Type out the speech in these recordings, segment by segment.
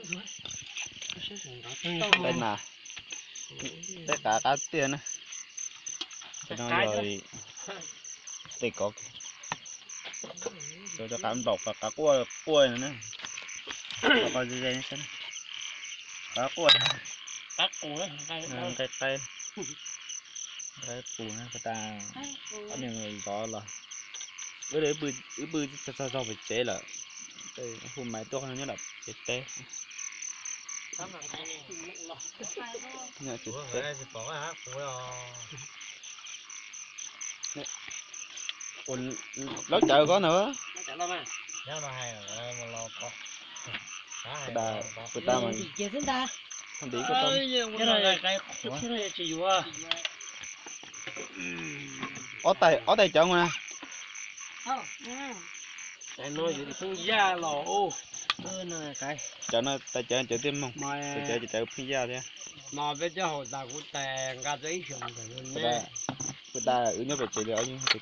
Tej nas, tej qav qab tiag na. Tej no yog tej kov, cov qav nplaum, qav quaj quaj no na. Qav quaj, qav quaj, nqaij qaib, nqaij qus na, tas ob niag zov los. Wb pw txog zog pem tsev lawm, hu maiv tuaj nyob lawm tsev teb. Laub cawv koj ntawd. Pw tas, pw tas mas ntiv koj tau. Ob tais, ob tais cawv mus na. Cawv no tais cawv, cawv tiaj moog, tais cawv, cawv pheej yaj thiab. Pw tas wb nyob pem tsev li, nqa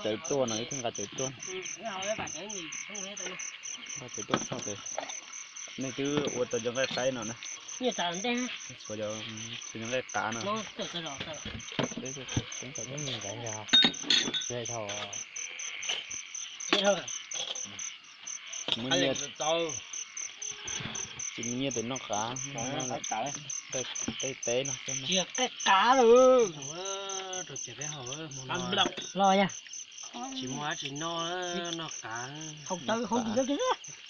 cawv tuaj no, wb thiaj nqa cawv tuaj. Nqa cawv tuaj txog ces nej twb ua tau cov nqaij qaib no na. Txhua cov nqaij qav no. Tsis muaj nyiaj tes noj qav, tej teb no. Los yog tsis muaj dab tsi noj, noj qav. Haus cawv, haus ntim,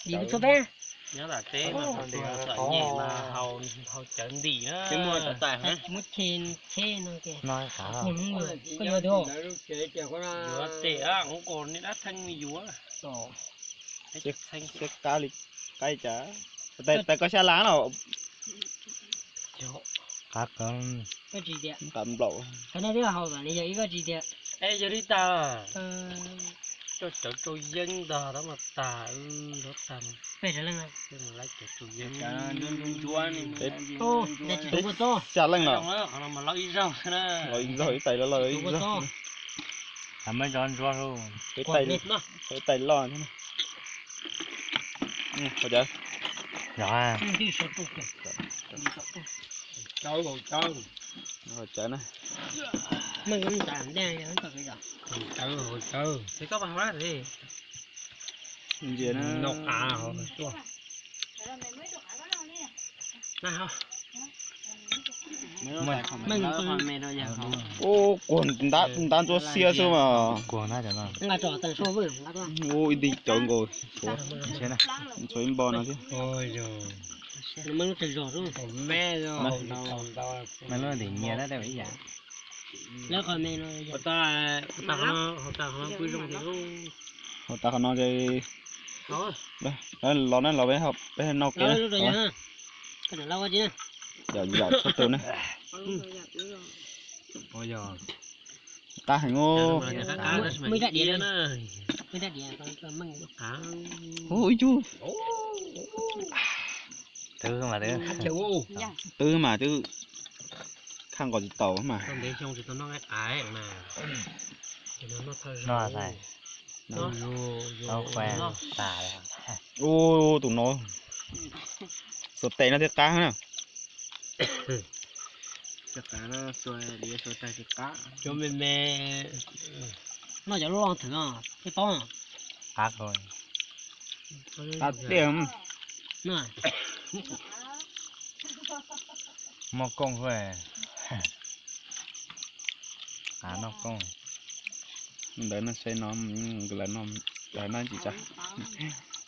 ntim txhua peb. Nyob tom teb no txom nyem mas haus cawv ntim na. Muab che, che no ces. Yuav tes, kuv kom nej dab theej yuav. Qab li, qab cas, tais koj xya las los. Qab nplaum. Qhov no twb haus kom nws yog ib koj tsis tias. Es yog li tas, coj cawv rau yeeb ntag, tab mas tas, tab tas. Peb cawv rau yeeb, ntsuab ntsuab, xya leej los. Qhov no mas loj ib zaug na. Loj ib zaug, ib tais loj loj ib zaug. Ntsuab, ntsuab, ib tais loj thiab. Haus cawv, haus cawv na. Ntsia na. Ub, kuag ntab ntsuab xiab xwb mas. Ub, ib nti cawv nkaus. Tshuav ib npo no thiab. Haus tas qhov no ces los na, los peb noj kev. Yom, yom txhob tu ne. Qab heev. Ub, ib cub. Twb mas, twb khaj nqos tsis taus mas. Ub, tus no xuas tes no thiaj qab na. Cov me me, noj cov loj loj thwm, thiaj paub. Qab tiag. Muaj kooj xwb. Qab noj kooj. Ntawd no saib no, nkawd lawv no, lawv no tsis tsa.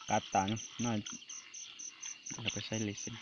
Qab tas no, lawv peb saib li xwb.